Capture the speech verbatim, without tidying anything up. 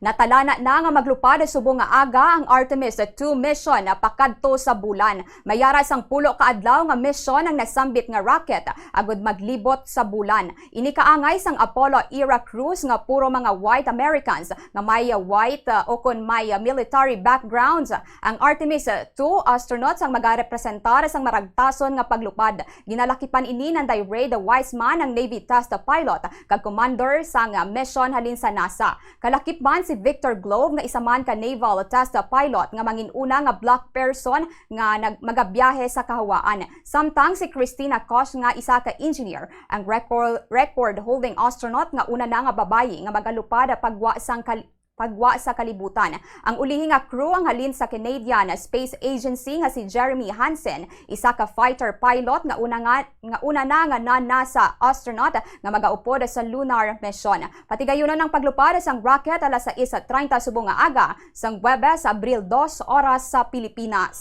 Natalana na nga maglupad subong nga aga ang Artemis two mission pakadto sa bulan. May ara sang pulo ka adlaw nga mission ang nasambit nga rocket agud maglibot sa bulan. Ini kaangay sang Apollo era crews nga puro mga white Americans nga may, uh, white, uh, o kon may, uh, military backgrounds. Ang Artemis, uh, two astronauts ang magarepresentar sang maragtason nga paglupad. Ginalakipan ini nanday Reid Wiseman, ang Navy test pilot kag commander sang, uh, mission halin sa NASA. Kalakip man si Victor Glove nga isa man ka naval test pilot nga mangin-una nga black person nga nag-, magabiyahe sa kahawaan. Samtang si Christina Koch nga isa ka engineer, ang record, record-holding astronaut nga una na nga babayi nga magalupad pagwa sang kal-, pagwa sa kalibutan. Ang ulihi nga crew ang halin sa Canadian Space Agency nga si Jeremy Hansen, isa ka fighter pilot nga una nga, nga una na nga non-NASA astronaut nga magaupod sa lunar mission. Patigayunon ang paglupad sang rocket alas sais treinta subong nga aga sang Huwebes, Abril dos, oras sa Pilipinas.